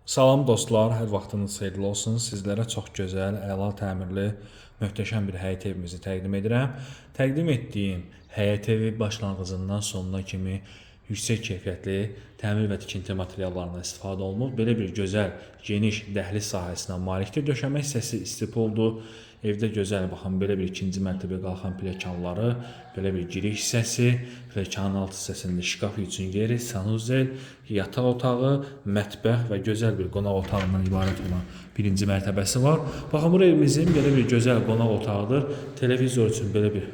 Salam dostlar, hər vaxtınız xeyirli olsun. Sizlərə çox gözəl, əla təmirli, möhtəşəm bir həyət evimizi təqdim edirəm. Təqdim etdiyim həyət evi başlanğıcından sonuna kimi yüksək keyfiyyətli təmir və tikinti materiallarından istifadə olunub. Belə bir gözəl, geniş dəhliz sahəsinə malikdir. Döşəmə hissəsi istipoldur. Evdə gözəl, baxın, belə bir ikinci mərtəbəyə qalxan pilləkənləri, belə bir giriş hissəsi, pilləkənin alt hissəsində şkaf üçün yeri, sanuzel, yataq otağı, mətbəx və gözəl bir qonaq otağından ibarət olan birinci mərtəbəsi var. Baxın, bura evimizin belə bir gözəl qonaq otağıdır. Televizor üçün belə bir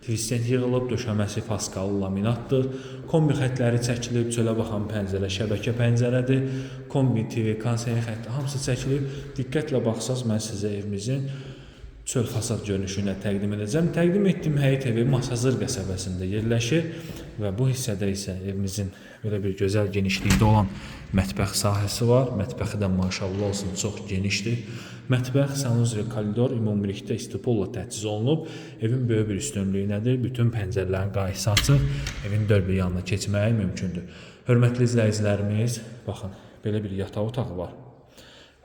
tvistent yığılıb, döşəməsi faskalı laminatdır. Kombi xətləri çəkilib, çölə baxan pəncərə şəbəkə pəncərədir. Kombi, TV, kondisioner xətti hamısı çəkilib. Diqqətlə baxsaz mən sizə evimizin çöl fasad görünüşünü təqdim edəcəm. Təqdim etdiyim həyət evi Masazır qəsəbəsində yerləşir və bu hissədə isə evimizin belə bir gözəl genişlikdə olan mətbəx sahəsi var. Mətbəxi də maşallah olsun çox genişdir. Mətbəx, sanuzel, koridor ümumilikdə istipolla təchiz olunub. Evin böyük bir üstünlüyü nədir? Bütün pəncərələrin qayısı açıq, evin dörd bir yanına keçmək mümkündür. Hörmətli izləyicilərimiz, baxın, belə bir yataq otağı var.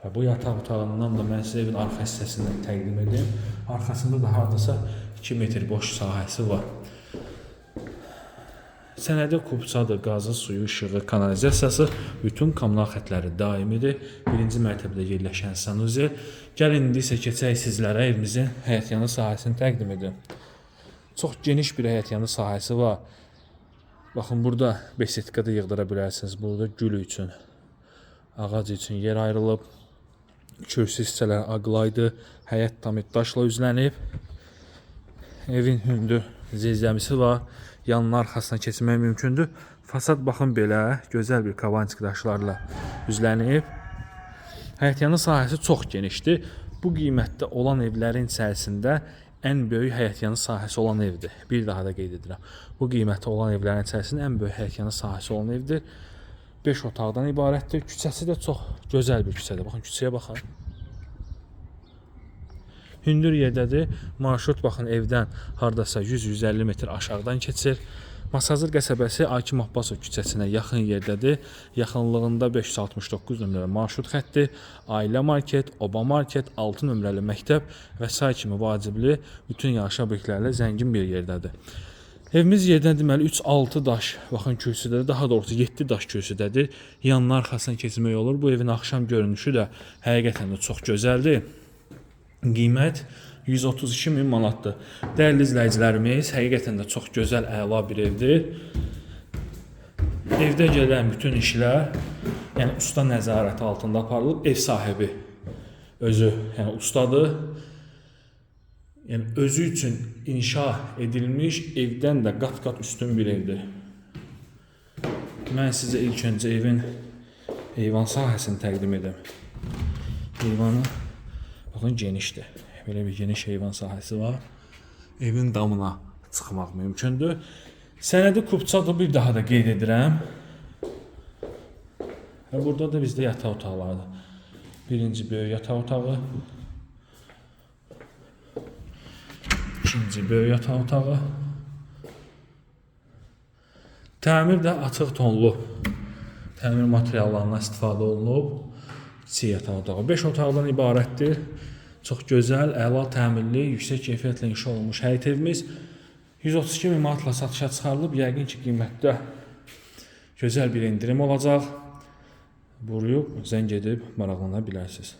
Və bu yataq otağından da mən sizə evin arxa hissəsini təqdim edim. Arxasında da hardasa 2 metr boş sahəsi var. Sənədi kupçadır, qazı, suyu, işığı, kanalizasiyası, bütün kommunal xətləri daimidir. Birinci mərtəbədə yerləşən sanuzel. Gəlin indi isə keçək sizlərə evimizin həyətyanı sahəsini təqdim edim. Çox geniş bir həyətyanı sahəsi var. Baxın, burada besetka da yığdıra bilərsiniz. Burada gül üçün, ağac üçün yer ayrılıb. Kürsü hissələri ağlaydı. Həyət tam daşla üzlənib. Evin hündür zirzəmisi var. Yanına arxasına keçmək mümkündür. Fasad baxın belə gözəl bir kavantik daşlarla üzlənib. Həyətyanı sahəsi çox genişdir. Bu qiymətdə olan evlərin içərisində ən böyük həyətyanı sahəsi olan evdir. Bir daha da qeyd edirəm. Bu qiymətdə olan evlərin içərisində ən böyük həyətyanı sahəsi olan evdir. 5 otaqdan ibarətdir. Küçəsi də çox gözəl bir küçədir. Baxın, küçəyə baxın. Hündür yerdədir. Marşrut baxın evdən hardasa 100-150 metr aşağıdan keçir. Masazır qəsəbəsi Akim Abbasov küçəsinə yaxın yerdədir. Yaxınlığında 569 nömrəli marşrut xətti, Ailə market, Oba market, 6 nömrəli məktəb və sair kimi vacibli bütün yaşayış obyektlərlə zəngin bir yerdədir. Evimiz yerdən deməli 3-6 daş, baxın kürsüdədir, daha doğrusu 7 daş kürsüdədir. Yanına arxasına keçmək olur. Bu evin axşam görünüşü də həqiqətən də çox gözəldir. Qiymət 132 min manatdır. Dəyərli izləyicilərimiz, həqiqətən də çox gözəl, əla bir evdir. Evdə gələn bütün işlər, yəni usta nəzarəti altında aparılıb. Ev sahibi özü, yəni ustadır. Yəni özü üçün inşa edilmiş evdən də qat-qat üstün bir evdir. Mən sizə ilk öncə evin eyvan sahəsini təqdim edim. Eyvanı baxın genişdir. Belə bir geniş eyvan sahəsi var. Evin damına çıxmaq mümkündür. Sənədi kupçadır, bir daha da qeyd edirəm. Və burada da bizdə yataq otaqlarıdır. Birinci böyük yataq otağı. İkinci böyük yataq otağı. Təmir də açıq tonlu təmir materiallarından istifadə olunub. Kiçik yataq otağı. 5 otaqdan ibarətdir. Çox gözəl, əla təmirli, yüksək keyfiyyətlə inşa olunmuş həyət evimiz 132 min manatla satışa çıxarılıb. Yəqin ki, qiymətdə gözəl bir endirim olacaq. Buyurub, zəng edib maraqlana bilərsiniz.